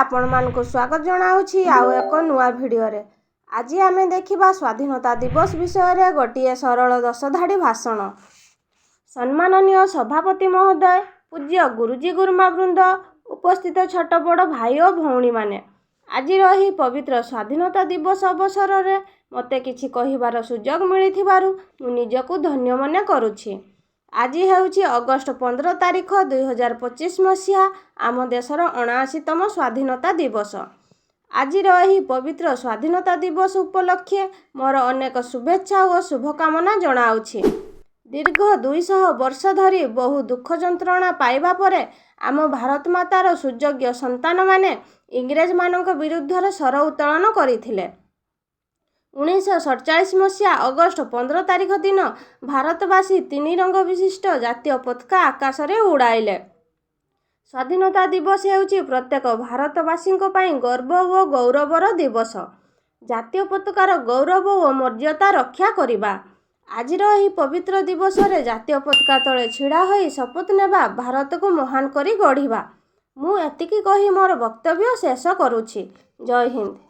ଆପଣମାନଙ୍କୁ ସ୍ୱାଗତ ଜଣାଉଛି ଆଉ ଏକ ନୂଆ ଭିଡ଼ିଓରେ। ଆଜି ଆମେ ଦେଖିବା ସ୍ୱାଧୀନତା ଦିବସ ବିଷୟରେ ଗୋଟିଏ ସରଳ 10 ଧାଡ଼ି ଭାଷଣ। ସମ୍ମାନନୀୟ ସଭାପତି ମହୋଦୟ, ପୂଜ୍ୟ ଗୁରୁଜୀ ଗୁରୁମା ବୃନ୍ଦ, ଉପସ୍ଥିତ ଛୋଟ ବଡ଼ ଭାଇ ଓ ଭଉଣୀମାନେ, ଆଜିର ଏହି ପବିତ୍ର ସ୍ୱାଧୀନତା ଦିବସ ଅବସରରେ ମୋତେ କିଛି କହିବାର ସୁଯୋଗ ମିଳିଥିବାରୁ ମୁଁ ନିଜକୁ ଧନ୍ୟ ମନେ କରୁଛି। ଆଜି ହେଉଛି ଅଗଷ୍ଟ 15 ତାରିଖ, 2025 ମସିହା, ଆମ ଦେଶର 79ତମ ସ୍ୱାଧୀନତା ଦିବସ। ଆଜିର ଏହି ପବିତ୍ର ସ୍ୱାଧୀନତା ଦିବସ ଉପଲକ୍ଷେ ମୋର ଅନେକ ଶୁଭେଚ୍ଛା ଓ ଶୁଭକାମନା ଜଣାଉଛି। ଦୀର୍ଘ 200 ବର୍ଷ ଧରି ବହୁ ଦୁଃଖ ଯନ୍ତ୍ରଣା ପାଇବା ପରେ ଆମ ଭାରତ ମାତାର ସୁଯୋଗ୍ୟ ସନ୍ତାନମାନେ ଇଂରେଜମାନଙ୍କ ବିରୁଦ୍ଧରେ ସ୍ୱର ଉତ୍ତୋଳନ କରିଥିଲେ। 1947 ମସିହା ଅଗଷ୍ଟ 15 ତାରିଖ ଦିନ ଭାରତବାସୀ ତିନି ରଙ୍ଗ ବିଶିଷ୍ଟ ଜାତୀୟ ପତାକା ଆକାଶରେ ଉଡ଼ାଇଲେ। ସ୍ୱାଧୀନତା ଦିବସ ହେଉଛି ପ୍ରତ୍ୟେକ ଭାରତବାସୀଙ୍କ ପାଇଁ ଗର୍ବ ଓ ଗୌରବର ଦିବସ। ଜାତୀୟ ପତାକାର ଗୌରବ ଓ ମର୍ଯ୍ୟାଦା ରକ୍ଷା କରିବା। ଆଜିର ଏହି ପବିତ୍ର ଦିବସରେ ଜାତୀୟ ପତାକା ତଳେ ଛିଡ଼ା ହୋଇ ଶପଥ ନେବା, ଭାରତକୁ ମହାନ କରି ଗଢ଼ିବା। ମୁଁ ଏତିକି କହି ମୋର ବକ୍ତବ୍ୟ ଶେଷ କରୁଛି। ଜୟ ହିନ୍ଦ।